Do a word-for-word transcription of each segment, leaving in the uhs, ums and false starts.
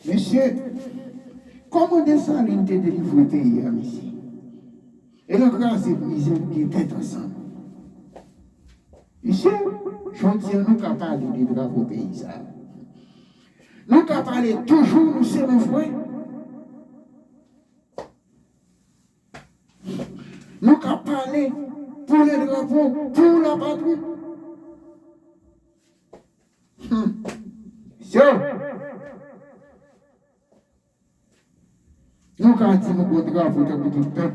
Mesye, kòman Desalin te delivre peyi a, mesye? E nan kraze brize, nou gen tèt ansanm. Mesye, jodi a nou ka pale de drapo peyi sa a. Nou ka pale toujou, nou se yon frè. Nou ka pale pour le drapeau, pour la patrie. Hmm. Mesye, nou ka di nou gon drapo tankou tout pèp.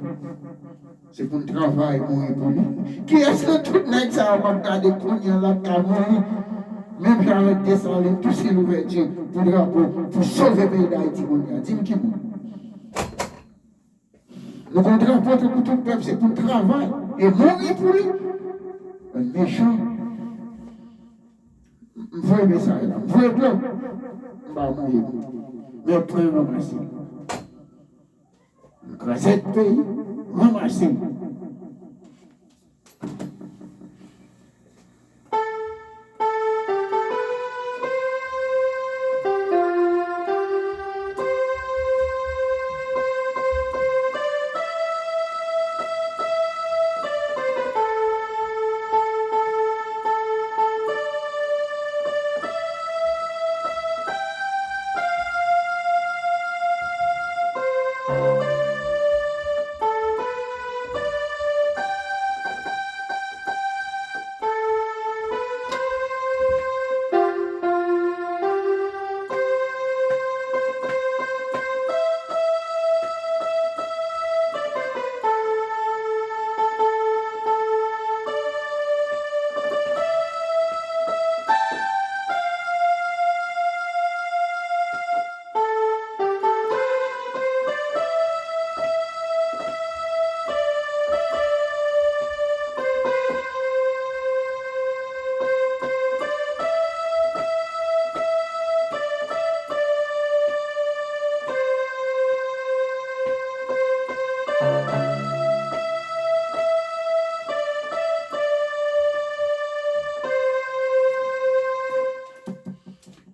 Se pou n travay, mouri pou li. Kiyès nan tout nèg sa yo m ap gade kounye a l ap ka mouri? Menm jan avèk Desalin, Toussaint Louverture, pou drapo, pou sove peyi Dayiti kounye a. Di m ki moun. Nou gon drapo tankou tout pèp, se pou n travay e mouri pou li. Mechan. M voye mesaj la. M voye dlo. M pa mouye. Men pran ranmase. Kraze peyi, ranmase.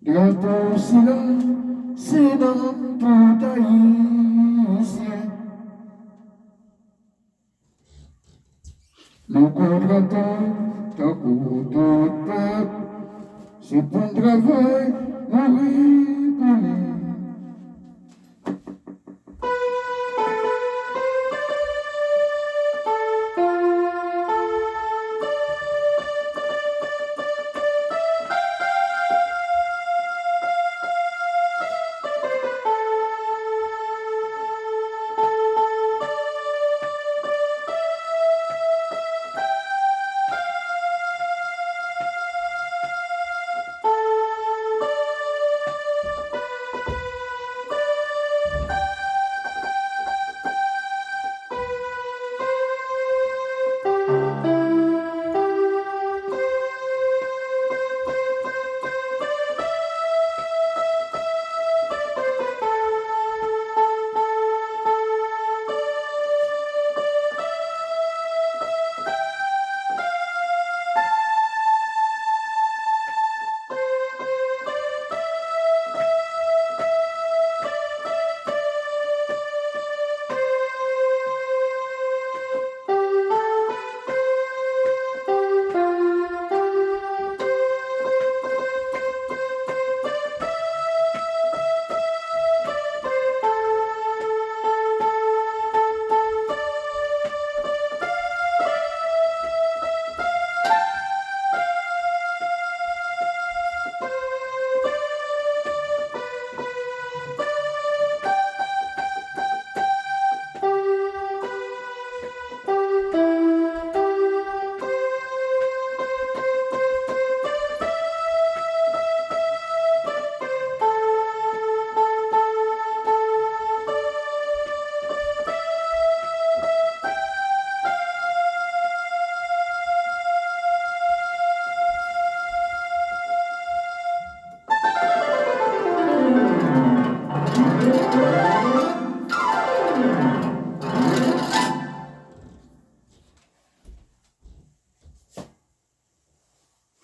Drapo sila, se nanm tout Ayisyen. Nou konn drapo tankou tout pèp, se pou n travay, mouri pou li.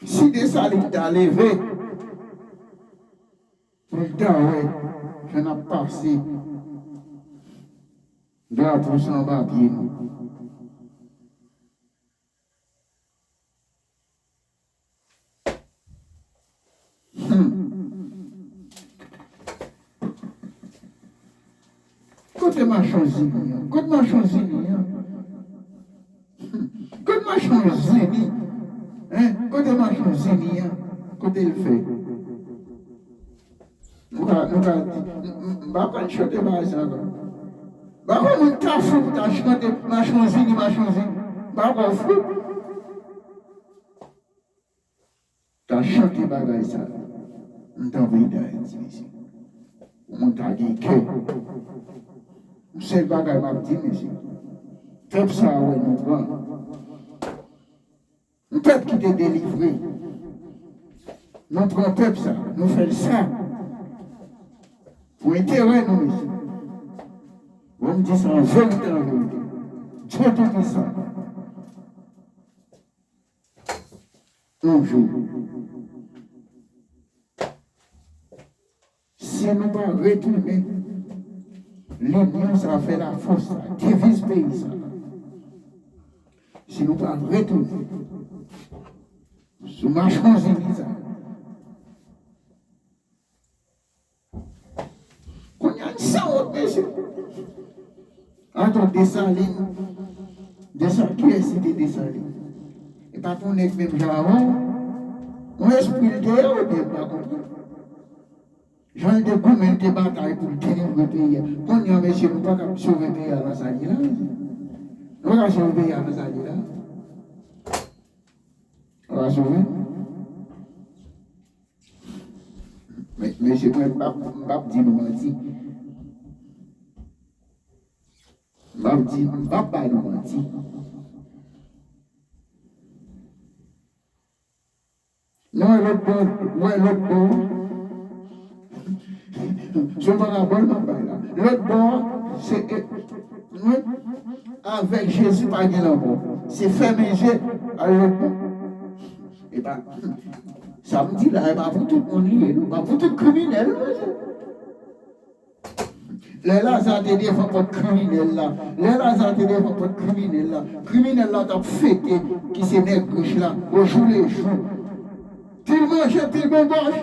Si Desalin ta leve, Pou l ta wè jan n ap pase drapo sa anba pye nou. Hmm. Kote machanz Zini an? Kote machanz Zini an? Hmm. Kote machanz Zini? Hein? Kote machanz Zini an? Kote l fè? Nou ka, nou ka di, m, m, m pa konn chante bagay sa ankò. M pa konn moun ta fou pou ta chante machanz Zini, machanz Zini. M pa konn fou. Ta chante bagay sa. M tanpri Dayiti, mesye. Pou moun ta gen kè. Yon sèl bagay m ap di, mesye. Pèp sa a wè nou pran. Yon pèp ki te delivre. Nou pran pèp sa, nou fè l sa. Pou enterè nou, mesye. Bon, m di sa an verite, an verite. Dye Toupisan. Yon jou. Si nou pa retounen, linyon sa fè lafòs sa, deviz peyi sa. Si nou pa retounen sou machanz Zini sa. Kounye a n sanwont, mesye. Ato Desalin. Desalin, kiyès ki te Desalin? E pa t yon nèg menm jan avè w? Yon espri l te ye oubyen m pa konprann? Jan l te goumen, l te batay pou l delivre peyi a. Kounye a, mesye, nou pa ka sove peyi a nan sa l ye la, mesye. Nou pa ka sove peyi a nan sa l ye la. Nou pa ka sove. Men, mesye, mwen, m p ap, m p ap di nou manti. M p ap di, m p ap ba nou manti. Nou wè lòt bò, wè lòt bò. Se yon parabòl m ap bay la. Lòt bò, se, e, wi, avèk Jezi pa gen lanmò. Se fèmen je, al lòt bò. E pa, sa m di la, e pa pou tout moun li ye, non. Pa pou tout kriminèl, non, mesye. Lè Laza te devan pòt kriminèl la, lè Laza te devan pòt kriminèl la, kriminèl la t ap fete, ki se nèg rich la, o jou le jou. Pil manje, pil bonbòch.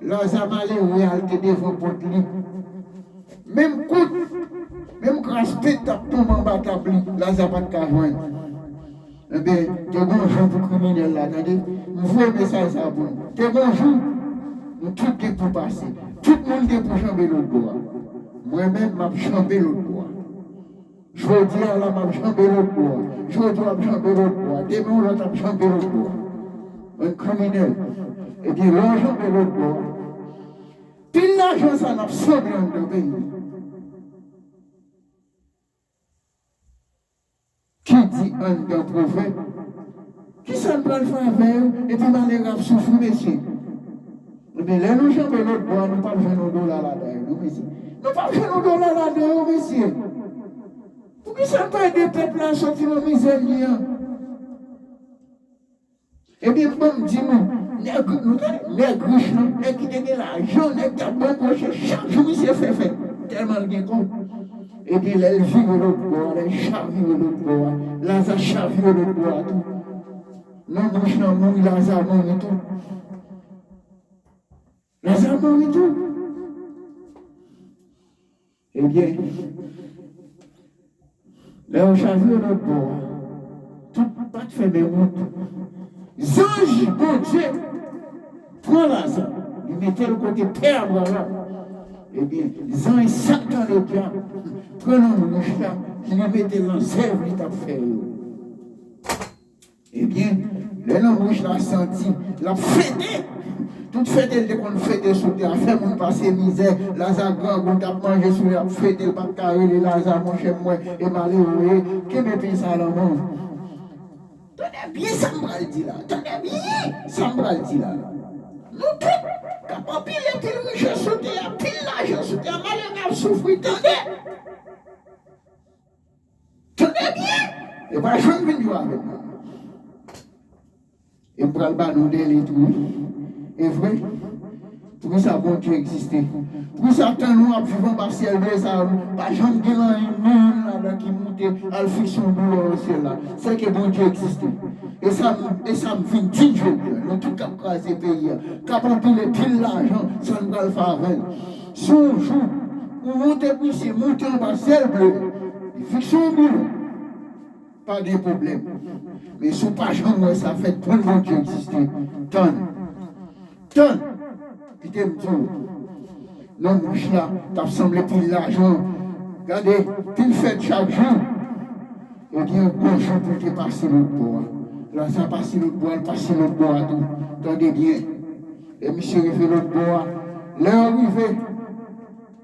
Laza malere a, l te devan pòt li. Menm kout, menm kras pit t ap tonbe anba tab li, Laza pa t ka jwenn. Enben, te gon jou pou kriminèl la, tande. M voye mesaj sa pou nou. Te gon jou, nou tout gen pou pase. Tout moun gen pou janbe lòt bò a. Mwen menm, m ap janbe lòt bò a. Jodi a la, m ap janbe lòt bò a. Jodi a, w ap janbe lòt bò a. Demen, yon lòt ap janbe lòt bò a. Yon kriminèl. Ebyen, lè w janbe lòt bò a, pil lajan sa n ap sanble anndan peyi. Ki di anndan pwovèb, kisa n pral fè avè yo? Epi malere ap soufri, mesye. Ebyen, lè nou janbe lòt bò a, nou p ap jwenn yon dola ladan yo, non, mesye. Nou p ap jwenn yon dola ladan yo, mesye. Poukisa n pa ede pèp la soti nan mizè l ye an? Ebyen, ban m di nou, nèg, nou tande, nèg rich lan, nèg ki te gen lajan, nèg k ap banboche, chak jou misye fè fèt, tèlman l gen kòb. Ebyen, lè l vire lòt bò a, lè l chavire lòt bò a, Laza chavire lòt bò a tou. Nonm rich lan mouri, Laza mouri tou. Laza mouri tou. Ebyen, lè yo chavire lòt bò a, tout pa t fè menm wout. Zanj Bondye pran Laza, li mete l kote pè Abraram. Ebyen, zanj Satan Ledyab pran nonm rich la, li mete l nan zèv li t ap fè yo. Ebyen, lè nonm rich la santi l ap fete, tout fete l te konn fete sou tè a, fè moun pase mizè, Laza grangou, l t ap manje sou li, l ap fete, l pa t ka rele Laza, monchè, m wè, e malere w ye, kenbe pen sa nan men w. Tande byen sa m pral di la, tande byen sa m pral di la. Nou tout k ap anpile pil richès sou tè a, pil lajan sou tè a, malere ap soufri, tande! Tande byen! E pa jwenn vin jwe avèk mwen. E m pral ba nou dèle tou, wi. E vre. Poukisa Bondye egziste? Poukisa tan nou ap viv anba syèl ble sa a, pa janm gen nan youn ladan ki moute al fikse yon boulon nan syèl la? Sèke Bondye egziste. E sa, e sa m vin di jodi a, nou tout k ap kraze peyi a, k ap anpile pil lajan, sa n pral fè avè l? Si yon jou ou monte misye, monte anba syèl ble, li fikse yon boulon, pa gen pwoblèm. Men si w pa janm wè sa fèt, tann Bondye egziste. Tann. Tann. Kite m di w. Nonm rich la t ap sanble pil lajan. Gade, pil fèt chak jou. Ebyen, gon jou pou l te pase lòt bò a. Laza pase lòt bò a, l pase lòt bò a tou. Tande byen. Lè misye rive lòt bò a, lè yo rive,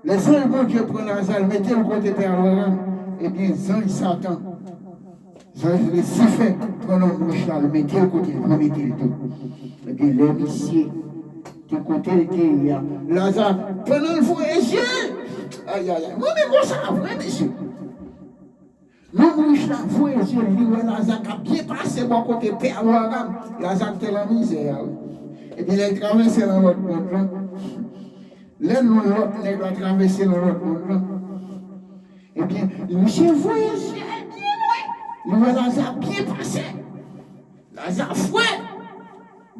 lè zanj Bondye pran Laza, l mete l kote pè Abraram, ebyen, zanj Satan, zanj Lisifè pran nonm rich la, l mete l kote l vle mete l tou. Ebyen, lè misye te kote l te ye a, Laza, pandan l voye zye l, ayayay, mwen menm konsa vre, mesye. Nonm rich la voye zye l, li wè Laza k ap byen pase bò kote pè Abraram. Laza ki te nan mizè a, wi. Epi lè l travèse nan lòt mond lan, lè nou lòt nèg la travèse nan lòt mond lan, ebyen, misye voye zye l byen lwen. Li wè Laza byen pase. Laza fre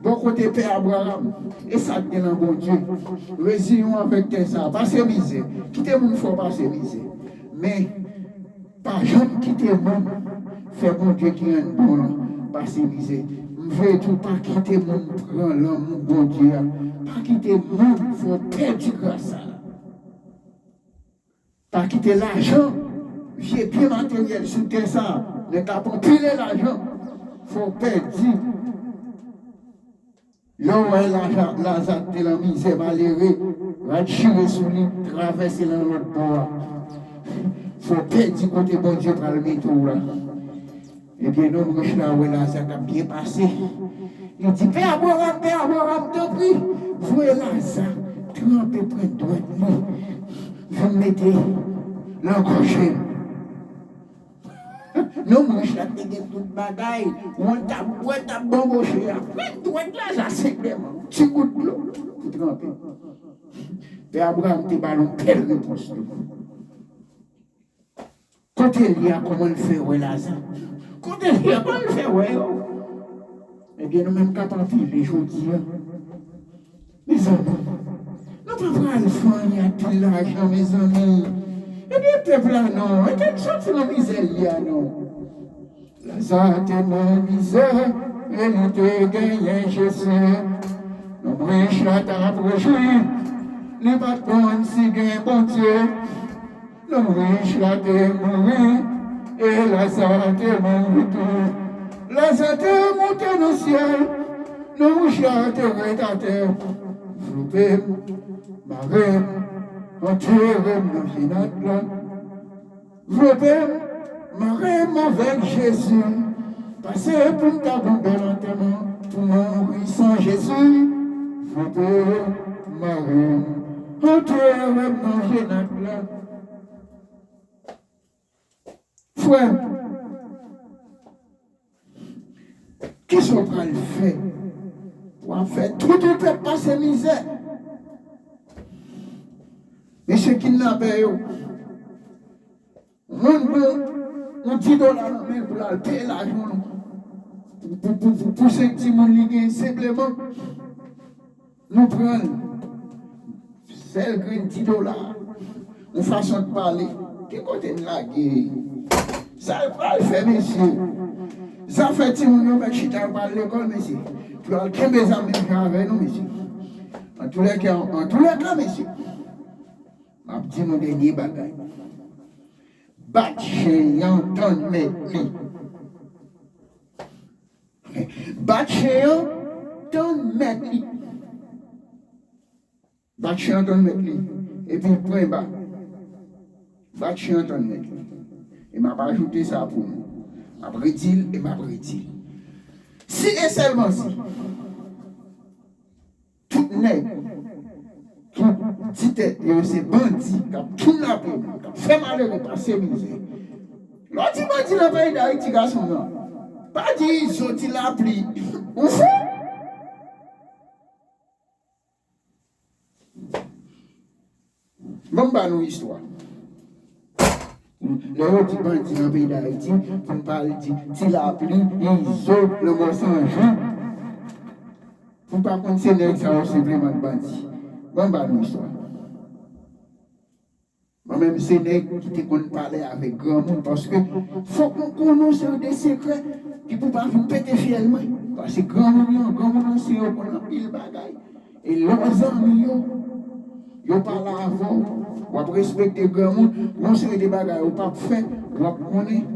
bò kote pè Abraram. E sa k gen nan Bondye. Reziyen w avèk tè sa a. Pase mizè. Kite moun fè w pase mizè. Men, pa janm kite moun fè Bondye ki rann bon lan pase mizè. M vle di w, pa kite moun pran lanmou Bondye a. Pa kite moun fè w pèdi gras sa a. Pa kite lajan, vye byen materyèl sou tè sa a, nèg k ap anpile lajan, fè w pèdi. Lè w wè Laza, Laza te nan mizè, malere, rad chire sou li, travèse nan lòt bò a. Fè w pèdi kote Bondye pral mete w la. Ebyen, nonm rich la wè Laza k ap byen pase. Li di, pè Abraram, pè Abraram, tanpri, voye Laza tranpe pwent dwèt li, vin mete nan gòje m. Nonm rich la te gen tout bagay, wè t ap, wè t ap banboche a. Pwent dwèt Laza senpleman, ti gout dlo pou tranpe. Pè Abraram te ba l yon bèl repons tou. Kote l ye a, kòman l fè wè Laza? Kote l ye a, kòman l fè wè yo? Ebyen, nou menm k ap anpile jodi a, mezanmi, nou pa pral fè anyen ak pil lajan, mezanmi. Ebyen, pèp la non, e ke l soti nan mizè l ye a non. Laza te nan mizè, e li te genyen Jezi. Nonm rich la t ap rejwi, li pa t konn si gen Bondye. Nonm rich la te mouri, e Laza te mouri tou. Laza te monte nan syèl, nonm rich la te ret atè. Vlope m, mare m, antere m nan vye nat la. Vlope m, mare m avèk Jezi. Pase pou m ta gon bèl antèman pou mouri san Jezi. Vlope m, mare m, antere m nan vye nat la. Frè m, kisa w pral fè? W ap fè tout yon pèp pase mizè. Mesye kidnapè yo, moun pran yon di dola nan men l pou l al peye lajan pou, pou, pou, pou, pou senk timoun li gen senpleman. Nou pran l. Sèl grenn di dola. Yon fason de pale. Ki kote n lage? Sa l pral fè, mesye? Zafè timoun yo mèt chita, yo pral lekòl, mesye. Pou yo al kenbe zam menm jan avè nou, mesye. Antoulèka, antoulèka, mesye, m ap di nou dènye bagay. Bat chen an, tann mèt li. Bat chen an, tann mèt li. Bat chen an, tann mèt li. Epi pran ba. Bat chen an, tann mèt li. E m ap ajoute sa pou nou. M ap redi l e m ap redi l. Si e sèlman si tout nèg ki di tèt yo se bandi, k ap kidnape moun, k ap fè malere pase mizè. Lè w di bandi nan peyi Dayiti, gason nan, pa di izo, ti lapli. Ou fou? Ban m ba nou istwa. Lè yo di bandi nan peyi Dayiti, pou n pa al di Ti Lapli, Izo, Lanmò San Jou. Pou n pa konn se nèg sa yo senpleman k bandi. Ban m ba nou istwa. Mwen menm se nèg ki te konn pale avèk granmoun, paske fòk mwen konnen yon seri de sekrè ki pou pa vin pete fyèl mwen. Paske granmoun yo, granmoun ansyen yo konn anpil bagay. E lè w zanmi yo, yo pale avè w, w ap respekte granmoun, gon seri de bagay ou p ap fè, w ap konnen.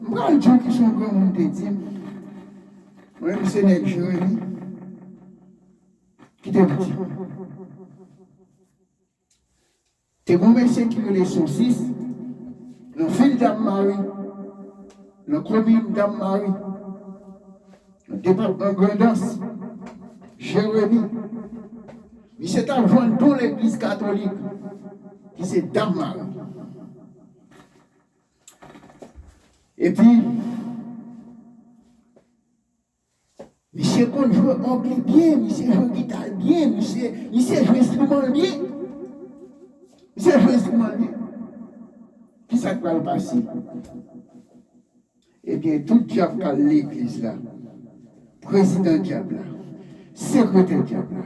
M pral di w kisa yon granmoun te di m. Mwen menm se nèg Jeremi. Kite m di. Te gon mesye ki rele Sonsis nan vil Dam Mari, nan komin Dam Mari, nan depatman Grandans, Jeremi. Misye t ap vann don legliz katolik, ki se Dam Mari. Epi, misye konn jwe òg li byen, misye jwe gita l byen, misye, misye jwe enstriman l byen. Misye jwe enstriman l byen. Kisa k pral pase? Ebyen, tout dyab k al legliz la, prezidan dyab la, sekretè dyab la,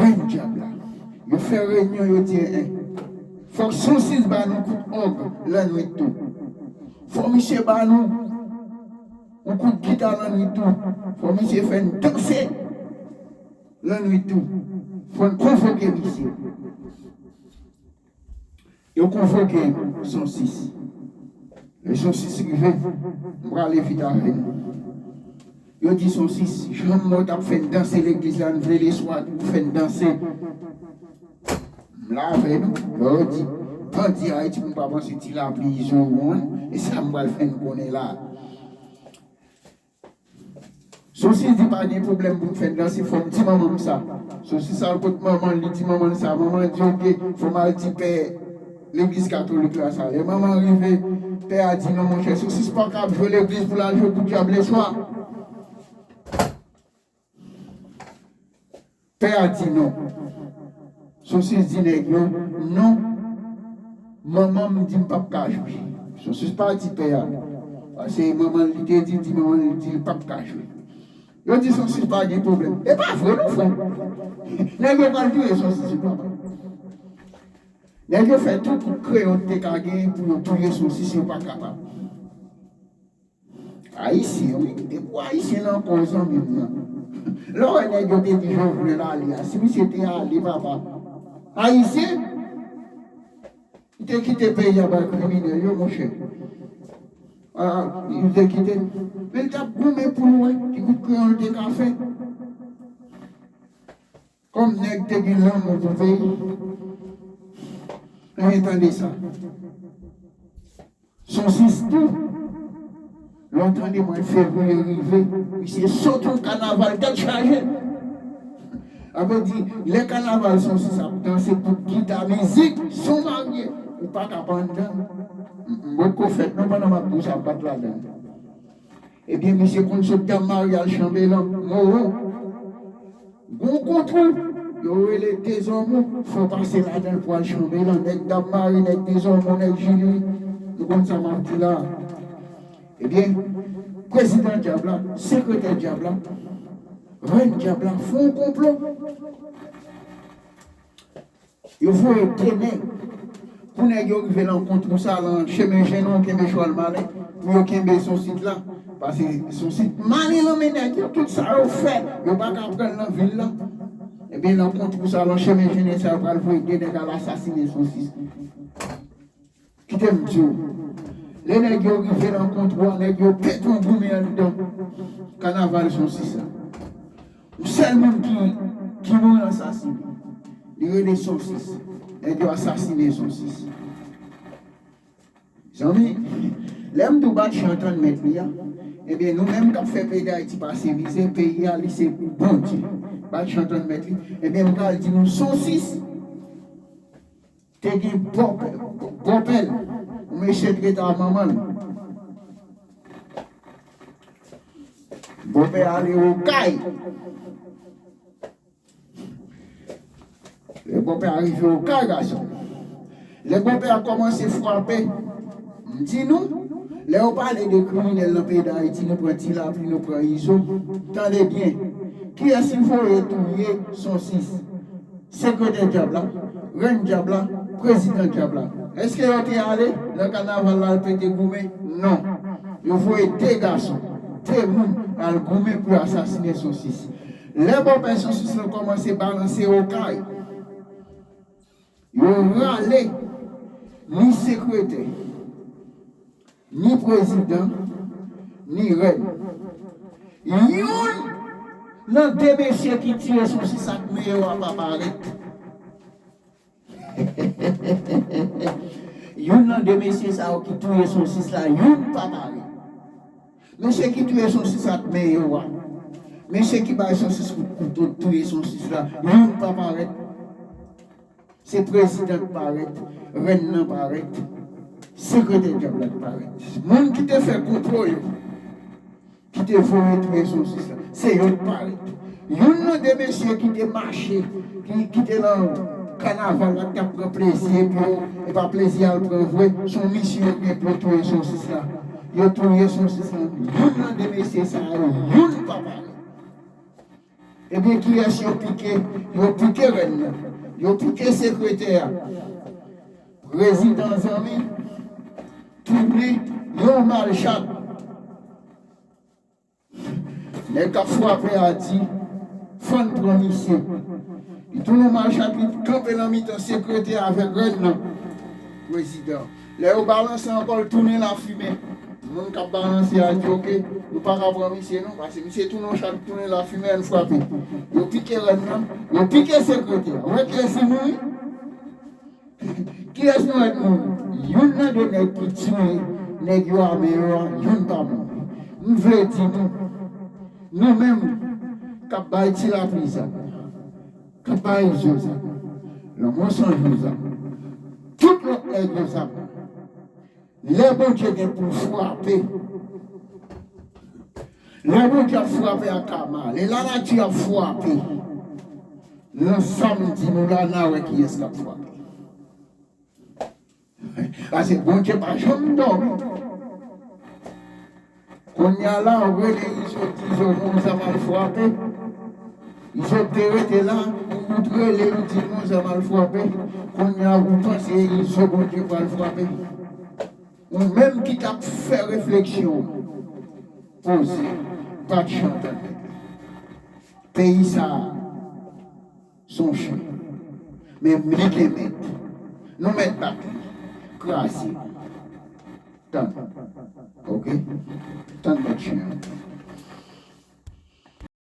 rèn dyab la, yo fè reyinyon, yo di, en, en, fòk Sonsis ba nou kout òg lannwit tou. Fò misye ba nou yon kout gita lannwit tou. Fò misye fè n danse lannwit tou. Fò n konvoke misye. Yo konvoke Sonsis. Lè Sonsis rive, m prale vit avè nou. Yo di Sonsis, jan m wè w t ap fè n danse legliz la, n vle leswa pou w fè n danse. M la avè nou. Lè yo di, bandi Ayiti, pou m pa panse Ti Lapli, Izo, Won, e sa m pral fè n konnen la. Sonsis di pa gen pwoblèm pou m fè n danse, fò m di manman m sa. Sonsis al kot manman l, li di manman l sa. Manman l di, oke, fò m al di pè legliz katolik la sa. Lè manman rive, pè a di, non, monchè, Sonsis pa kab jwe legliz pou l al jwe pou dyab leswa. Pè a di non. Sonsis di nèg yo, non, manman m di m p ap ka jwe. Sonsis pa di pè a. Paske manman l li te di, di manman l di l p ap ka jwe. Yo di Sonsis pa gen pwoblèm. E pa vre non, frè. Nèg yo pral touye Sonsis, wi, papa. Nèg yo fè tout kout kreyon te ka gen pou yo touye Sonsis, yo pa kapab. Ayisyen, wi. Depi w Ayisyen nan kò w, zanmi m nan. Lè w wè nèg yo te di Jovenel ale a, si misye te ale, papa. Ayisyen, li te kite peyi a bay kriminèl yo, monchè. Ah, li te kite. Men li t ap goumen pou l wè ki kout kreyon l te ka fè. Kòm nèg te gen lanmou pou peyi, men tande sa. Sonsis tou, lè w tande mwa fevriye rive, misye sot yon kanaval tèt chaje. Sa vle di, lè kanaval Sonsis ap danse, tout gita, mizik, son marye, ou pa ka pa anndan. M, m potko fèt non pandan m ap di w sa, m pa t ladan. Ebyen, misye konn sot Dam Mari al Chanbelan, Mowon. Gon kontwou, yo rele Dezòmo, fò w pase ladan l pou al Chanbelan. Nèg Dam Mari, nèg Dezòmo, nèg Jili, nou konn sa m ap di la. Ebyen, prezidan dyab la, sekretè dyab la, rèn dyab la, fè yon konplo. Yo voye de nèg pou nèg yo rive nan kontwou sa, nan chemen Jenon, kenbe chwal malen, pou yo kenbe Sonsis la. Paske Sonsis malen nan men nèg yo, tout sa yo fè, yo pa ka pran l nan vil la. Ebyen, nan kontwou sa, nan chemen Jenon sa, yo pral voye de nèg al asasinen Sonsis. Kite m di w, lè nèg yo rive nan kontwou a, nèg yo pete yon goumen anndan kanaval Sonsis la. Yon sèl moun ki, ki mouri asasinen. Li rele Sonsis. Nèg yo asasinen Sonsis. Zanmi, lè m di w Batchy antann mèt li a, ebyen, nou menm k ap fè peyi Dayiti pase mizè, peyi a, li se pou Bondye. Batchy antann mèt li, ebyen, m pral di nou Sonsis te gen bòpè, bòpè l, yon mesye t rete ak manman l. Bòpè a ale Okay. Lè bòpè a rive Okay, gason, Lè bòpè a kòmanse frape, m di nou, lè yo pale de kriminèl nan peyi Dayiti, nou pran Ti Lapli, nou pran Izo. Tande byen, kiyès ki voye touye Sonsis? Sekretè dyab la, rèn dyab la, prezidan dyab la. Èske yo te ale nan kanaval la al pete goumen? Non. Yo voye de gason, de moun al goumen pou yo asasinen Sonsis. Lè bòpè Sonsis lan kòmanse balanse okay, yo rale ni sekretè, ni prezidan, ni rèn. Youn nan de mesye ki tiye Sonsis ak men yo a pa parèt. Youn nan de mesye sa yo ki touye Sonsis la, youn pa parèt. Mesye ki touye Sonsis ak men yo a, mesye ki bay Sonsis kout kouto, touye Sonsis la, youn pa parèt. Se prezidan k parèt, rèn nan parèt, sekretè dyab la k parèt. Moun ki te fè konplo yo, ki te voye touye Sonsis la, se yo k parèt. Youn nan de mesye ki te mache, ki, ki te nan kanaval la, ki t ap pran plezi, epi yo, e pa plezi al pran vre, se yon misyon yo gen pou yo touye Sonsis la. Yo touye Sonsis la, youn nan de mesye sa yo, youn pa parèt. Ebyen, kiyès yo pike? Yo pike rèn nan. Yo pike sekretè a. Prezidan zanmi tounen yon malchat. Nèg k ap frape a di, "Fò n pran misye." Li tounen yon malchat, li kanpe nan mitan sekretè a avèk rèn nan. Prezidan. Lè yo balanse ankò, l tounen lafimen. Moun k ap balanse a di, "Oke, nou pa ka pran misye non, paske misye tounen yon chat, tounen lafimen, ann frape." Yo pike rèn nan, yo pike sekretè a. Ou wè kiyès ki mouri? Kiyès nou wè k mouri? Youn nan de nèg ki tiye nèg yo a men yo a, youn pa mouri. M vle di nou, nou menm k ap bay Ti Lapli zam, k ap bay Izo zam, Lanmò San Jou zam, tout lòt nèg yo zam, lè Bondye gen pou l frape, lè Bondye ap frape ak kama, lè lanati ap frape, nan sa m di nou la, n a wè kiyès k ap frape. Paske Bondye pa janm dòmi. Kounye a la, ou rele Izo, di Izo gon zam al frape. Izo te rete la, ou rele, ou di gon zam al frape. Kounye a, ou panse Izo Bondye pral frape. Ou menm ki t ap fè refleksyon, poze, pa t janm tande. Peyi sa a, se yon chen. Men li gen mèt. Nou mèt bat li. Kraze. Tann. Oke? Tann mèt chen an.